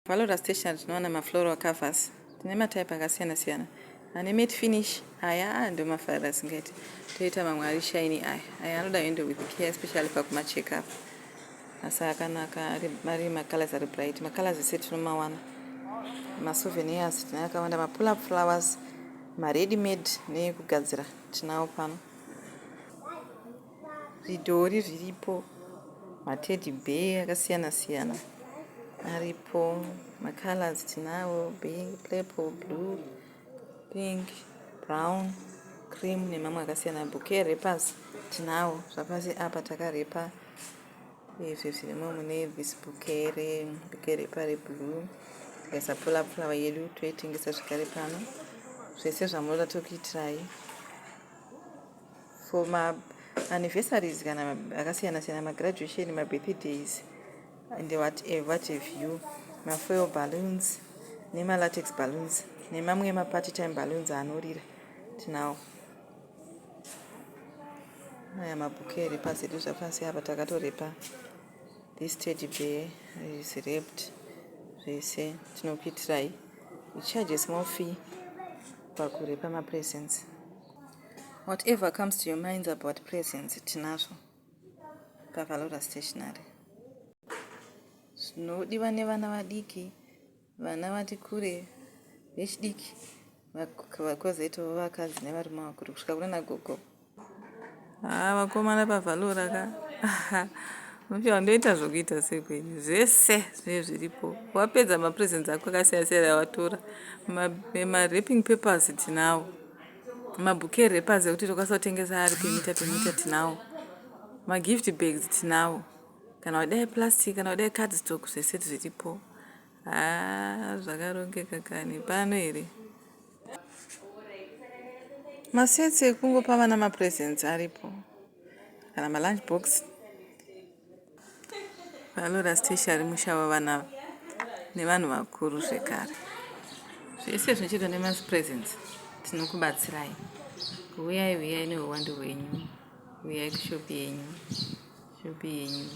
Valora Stationery tinowana mafloral covers. Tine matype akasiyana siyana. Ane matte finish aya ndomafarira asingaiti. Toita mamwe ari shiny aya. Aya anoda handle with care, especially pakuma check up. Asi akanaka ari macolors ari bright. Macolors ese tinomawana. Masouvenirs tine akawanda, mapull up flowers, maready made neekugadzira tinawo pano. Zvidhori zviripo, mateddy bear akasiyana siyana aripo, macolors tinawo purple, blue, pink, brown, cream nemamwe akasiyana. Bouquet wrappers tinawo zvapasi apa takawrapa izvi zvirimo mune this bouquet wrapper reblue, tikaisa pull up flower yedu toitengesa zvekare pano. Zvese zvamunoda tokuitirai for maanniversaries kana akasiyana siyana, magraduation, mabirthdays and what have you. Mafoil balloons nemalatex balloons nemamwe emaparty time balloons anorira tinawo. Aya mabouquet wrappers edu zvapasi apa takatowrapa. This teddy bear is wrapped. Zvese tinokuitirai. We charge a small fee pakuwrapa mapresents. Whatever comes to your minds about presents, tinazvo paValora Stationery. Zvinodiwa nevana vadiki, vana vati kure, vechidiki, kwozoitawo vakadzi nevarume vakuru kusvika kuna nagogo. Haa, vakomana paValora ka unofiwa ndoita zvokuita sekwenyu. Zvese zvinenge zviripo. Wapedza mapresents ako akasiyana siyana awatora, mawrapping papers tinawo, mabouquet wrappers ekuti tokwanisa kutengesa ari pemita pemita tinawo, magift bags tinawo, kana wadai plastic, kana wadai cardstock, zvese zviripo. Haa, zvakarongeka kani pano here. Masets ekungopa vana mapresents aripo, kana malunch box. Valora Stationery musha wavana nevanhu vakuru zvekare. Zvese zvinochiitwa nemapresents tinokubatsirai. Uyai, uyai neuwandu hwenyu, uyai kushopi yenyu, shopi yenyu.